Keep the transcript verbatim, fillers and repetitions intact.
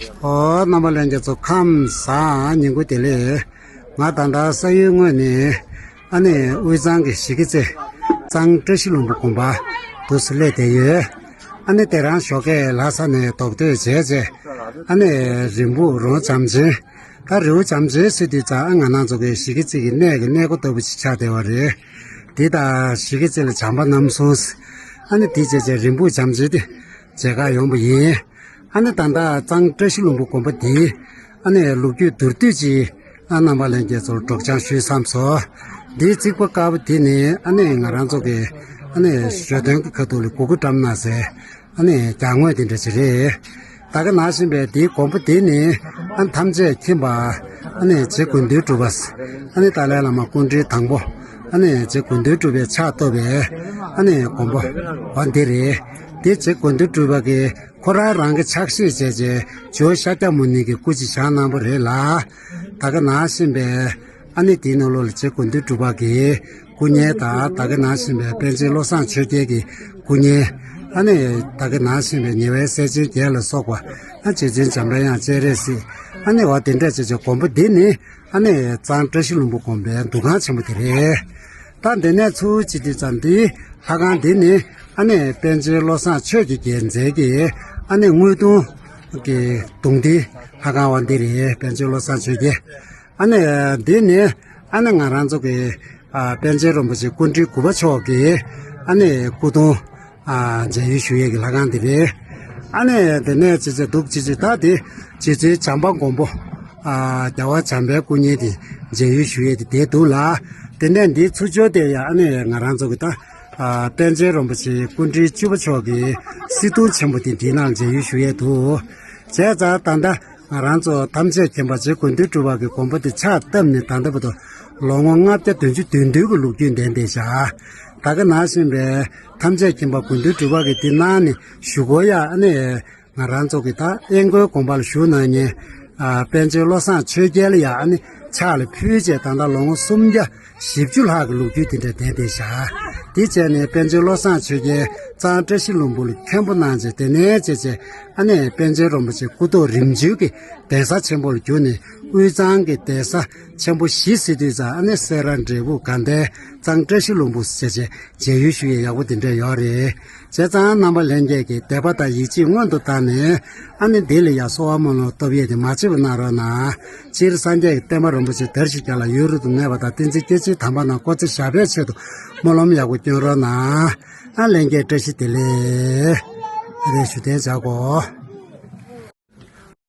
ཨོ། རྣམ་པ་ལྷན་རྒྱས་ཚོ་ཁམས་བཟང་། ཉིན་གུང་བདེ་ལེགས། ང་ད་ལྟ་ས་ཡུལ་དངོས་ནས་ཨ་ནི་དབུས་གཙང་གི་གཞིས་ཀ་རྩེ་གཙང་བཀྲ་ཤིས་ལྷུན་པོ་དགོན་པ་འདུག་སེ་སླེབས་བསྡད་ཡོད། ཨ་ནི་དེ་རང་ཞོགས་ཀས་ལྷ་ས་ནས་རྡོག་ཐོན་བྱས་རྗེས་ཨ་ནི་རིན་སྤུངས་རི་བོ་བྱམས་ཆེན། ད་རི་བོ་བྱམས་ཆེན་ཟེར་དུས་ཙང་ཨ་ང་རང་ཚོ་གི་གཞིས་ཀ་རྩེ་གི་གནས་ཀྱི་གནས་སྒོ་ལྟ་བུ་ཞིག་ཆགས་བསྡད་པ་རེད། དེ་དང་གཞིས་ཀ་རྩེ་ལ་བྱམས་པ་རྣམ་གསུམ། ཨ་ནི་དེ་བྱས་རྗེས་རིན་སྤུངས་བྱམས་ཆེན་དེ་མཇལ་ཁ་ཡོང་བ་ཡིན། ཨ་ནི་ད་ལྟ་གཙང་བཀྲ་ཤིས་ལྷུན་པོ་དགོན་པ་འདིའི་ཨ་ནི་ལོ་རྒྱུས་མདོར་བསྡུས་ཅིག་ཨ་རྣམ་པ་ལྷན་རྒྱས་ཚོར་སྒྲོག་སྦྱང་ཞུས་བསམ་སོང་། འདིའི་རྩིག་པ་དཀར་པོ་དེ་ནི་ཨ་ནི་ང་རང་ཚོ་གི་ཨ་ནི་ཞོ་སྟོན་གྱི་ཁ་ཐུག་ལ་གུ་གུ་བཀྲམ་གནང་སའི་ཨ་ནི་གྱང་ངོས་དེ་འདྲ་ཅིག་རེད། ད་ག་ནང་བཞིན་པའི་འདིའི་དགོན་པ་འདི་ནི་ཨ་ནི་ཐམས་ཅད་མཁྱེན་པ་ཨ་ནི་རྗེ་དགེ་འདུན་གྲུབ་པ། ཨ་ནི་ཏཱ་ལའི་བླ་མ་སྐུ་ཕྲེང་དང་པོ་ཨ་ནི་རྗེ་དགེ་འདུན་གྲུབ་པའི་ཕྱག་བཏབ་པའི་ཨ་ནི་དགོན་པ་འདི་རེད། དེ་རྗེ་དགེ་འདུན་གྲུབ་པ་གིས་ཁོ་རང་རང་གི་ཕྱག་བཞེས་བྱས་རྗེས་ཇོ་བོ་ཤཱཀྱ་མུ་ནེ་གི་སྐུ་ཅིག་བཞེངས་གནང་པ་རེད་ལ། ད་ག་ནང་བཞིན་པའི་ཨ་ནི་དེའི་ནང་ལོགས་ལ་རྗེ་དགེ་འདུན་གྲུབ་པ་གི་སྐུ་བརྙན་དང་ད་ག་ནང་བཞིན་པའི་པཎ་ཆེན་བློ་བཟང་ཆོས་རྒྱན་གྱི་སྐུ་བརྙན། ཨ་ནི་ད་ག་ནང་བཞིན་པའི་ཉེ་བའི་སྲས་ཆེན་བརྒྱད་ལ་སོགས་པ། ཨ་རྗེ་བཙུན་འཇམ་དཔལ་དབྱངས་སྤྱན་རས་གཟིགས། ཨ་ནི་འོ་དེ་འདྲ་བྱས་བྱས་དགོན་པ་འདི་ནི་ཨ་ནི་གཙང་བཀྲ་ཤིས་ལྷུན་པོ་དགོན་པའི་འདུ་ཁང་ཆེན་པོ་དེ་རེད། ད་འདི་ནས་ཚུར་ཕྱིན་དུས་ཙམ་འདིའི་ལྷ་ཁང་འདི་ནི་ཨ་ནི་པཎ་ཆེན་བློ་བཟང་ཆོས་ཀྱི་རྒྱལ་མཚན་གྱི་ཨ་ནི་དངོས་གདུང་གི་གདུང་འདི་ལྷ་ཁང་བ་འདི་རེད། པཎ་ཆེན་བློ་བཟང་ཆོས་རྒྱལ། ཨ་ནི་འདི་ནི་ཨ་ནི་ང་རང་ཚོ་གི་ཨ་པཎ་ཆེན་རིན་པོ་ཆེ་སྐུ་ཕྲེང་དགུ་པ་མཆོག་གི་ཨ་ནི་སྐུ་གདུང་ཨ་མཇལ་ཡུལ་ཞུ་ཡས་ཀྱི་ལྷ་ཁང་དེ་རེད། ཨ་ནི་དེ་ནས་ཅི་ཅི་འདུག་ཅི་ཅི་ད་དེ་རྗེ་བཙུན་བྱམས་པ་མགོན་པོ་ཨ་རྒྱལ་བ་བྱམས་པའི་སྐུ་བརྙན་དེ་མཇལ་ཡུལ་ཞུ་ཡས་དེ་དེ་འདུག་ལ། དེ་ནས་འདིའི་ཚུར་ཕྱོགས་དེ་ཡང་ཨ་ནི་ང་རང་ཚོ་གི་ད་ཨ་པཎ་ཆེན་རིན་པོ་ཆེ་སྐུ་ཕྲེང་བཅུ་པ་མཆོག་གི་གསེར་གདུང་ཆེན་པོ་དེ་འདིའི་ནང་མཇལ་ཡུལ་ཞུ་ཡས་འདུག། བྱས་ཙང་ད་ལྟ་ང་རང་ཚོ་ཐམས་ཅད་མཁྱེན་པ་རྗེ་དགེ་འདུན་གྲུབ་པ་གི་དགོངས་པ་དེ་ཕྱག་བཏབ་ནས་ད་ལྟ་བར་དུ་ལོ་ངོ་ལྔ་བརྒྱ་བདུན་ཅུ་དོན་བདུན་གྱི་ལོ་རྒྱུས་ལྡན་བསྡད་བཞག། ད་ག་ནང་བཞིན་པའི་ཐམས་ཅད་མཁྱེན་པ་དགེ་འདུན་གྲུབ་པ་གི་དེ་གནང་ནས་བཞུགས་སྒོ་ཡ་ཨ་ནི་ང་རང་ཚོ་གི་ད་དབེན་སྒོའི་དགོན་པ་ལ་བཞུགས་གནང་མཁན་ཨ་པཎ་ཆེན་བློ་བཟང་ཆོས་རྒྱལ་ལ་ཡ་ཨ་ནི་ཕྱག་ལ་ཕུལ་བྱས་ད་ལྟ་ལོ་ངོ་སུམ་བརྒྱ་བཞི་བཅུ་ལྷག་གི་ལོ་རྒྱུས་དེ་འདྲ་ལྡན་བསྡད་བཞག། དེ་བྱས་ནས་པཎ་ཆེན་བློ་བཟང་ཆོས་རྒྱལ་གཙང་བཀྲ་ཤིས་ལྷུན་པོ་ལ་མཁན་པོ་གནང་བྱས་དེ་ནས་བྱས་བྱས་ཨ་ནི་པཎ་ཆེན་རིན་པོ་ཆེ་སྐུ་ཐོག་རིམ་བྱོན་གྱི་གདན་ས་ཆེན་པོ་ལ་གྱུར་ནས་དབུས་གཙང་གི་གདན་ས་ཆེན་པོ་བཞི་ཟེར་དུས་ཙང་ཨ་ནི་སེ་ར་འབྲས་སྤུངས་དགའ་ལྡན་གཙང་བཀྲ་ཤིས་ལྷུན་པོ་ཟེར་བྱས་མཇལ་ཡུལ་ཞུ་ཡས་ཡག་པོ་དེ་འདྲ་ཡོད་རེད། བྱས་ཙང་རྣམ་པ་ལྷན་རྒྱས་ཀྱིས་དད་པ་དང་ཡིད་ཆེས་སྔོན་དུ་བཏང་ནས་ཨ་ནི་འདི་ལ་ཡང་གསོལ་བ་སྨོན་ལམ་སྟོབས་ཡས་དེ་མ་བརྗེད་པ་གནང་རོགས་གནང་། སྤྱིར་སངས་རྒྱས་ཀྱི་བསྟན་པ་རིན་པོ་ཆེ་དར་ཞིང་རྒྱས་ལ་ཡུན་རིང་དུ་གནས་པ་དང་བསྟན་འཛིན་སྐྱེས་ཆེན་དམ་པ་རྣམས་སྐུ་ཚེ་ཞབས་པད་ཆེད་དུ་སྨོན་ལམ་ཡག་པོ་སྐྱོན་རོགས་གནང་། ཨ་ལྷན་རྒྱས་བཀྲ་ཤིས་བདེ་ལེགས། ཨ་རེ་ཞུ་དན་བྱ་གོ།